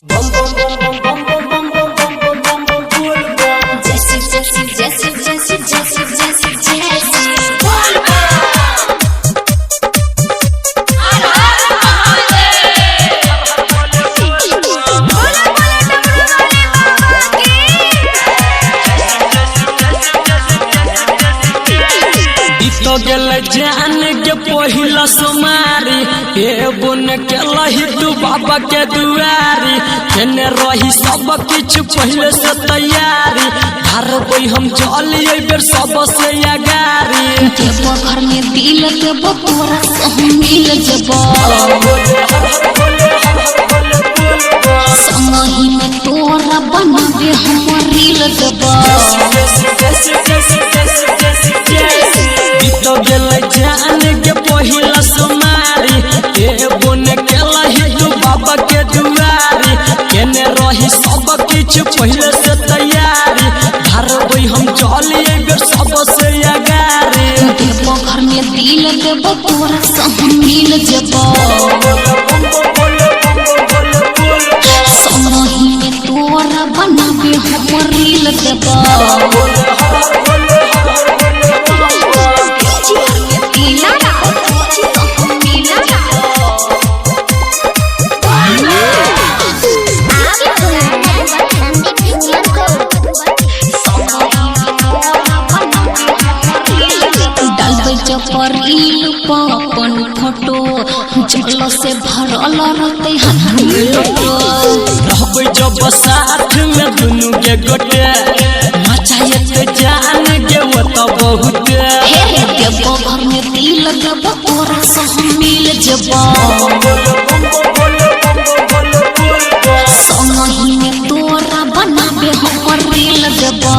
जैसे जैसे जैसे जैसे जैसे जैसे जैसे। बोला बोला डमरू वाले बाबा की। ई तो गेल जान के पहिला सोमारी, ए बुन के लही तू बाबा के दुआरी। केने रही सब किछु पहले से तैयारी, धरबै हम चल बेर सबसे अगारी। देबो घर में दिल देबो तोरा संग मिल जबो, संगही में तोरा बनाबे हम रील देबो। ई तो गेल जान के पहिला सोमारी, ए बुन के लही तू बाबा के दुआरी। केने रही सब किछु पहले से तैयारी, धरबै हम चल बेर सबसे अगारी। देबो घर में दिल देबो तोरा संग मिल जबो, संगही में तोरा बनाबे हम रील देबो। डालबै जपर रील अपन फोटो, जल से भरल रहतै हाथ में लोटो। रहबै जब साथ में दुनू के गोटे, मचायत जान के वो तो बहुत। हे देबो घर में दिल देबो तोरा संग मिल जबो, संगही में तोरा बनाबे हमर रील देबो।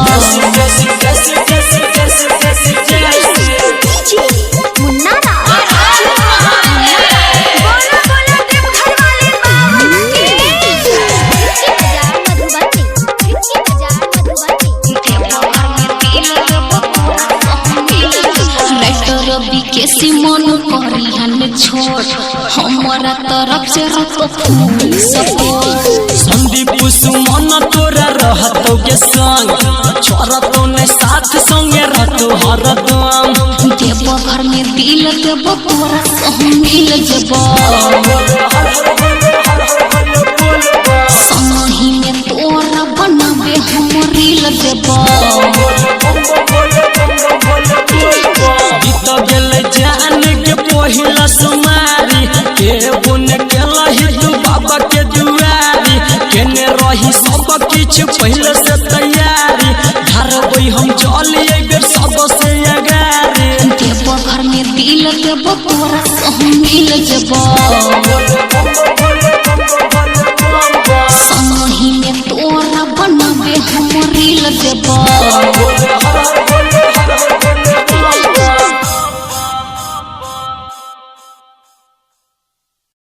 बोला बोला देवघर वाले बाबा की। राइटर विकेसी मन करिहन छोड़, हमारा तरफ से रखो फूल सपोर्ट। संदीप सुमन तोरा रहतो के संग, छोड़तो ने साथ संगे रहतो हरदम। देबो घर में दिल देबो तोरा संग मिल जबो, संगही में तोरा बनाबे हम रील देबो। ई तो गेल जान के पहिला सुमारी, के बुन के लही तू बाबा के दुआरी। केने रही सब किछु पहले से तैयारी, धरबै हम चल बेर सबसे अगारी। देबो घर में दिल देबो तोरा संग मिल जबो,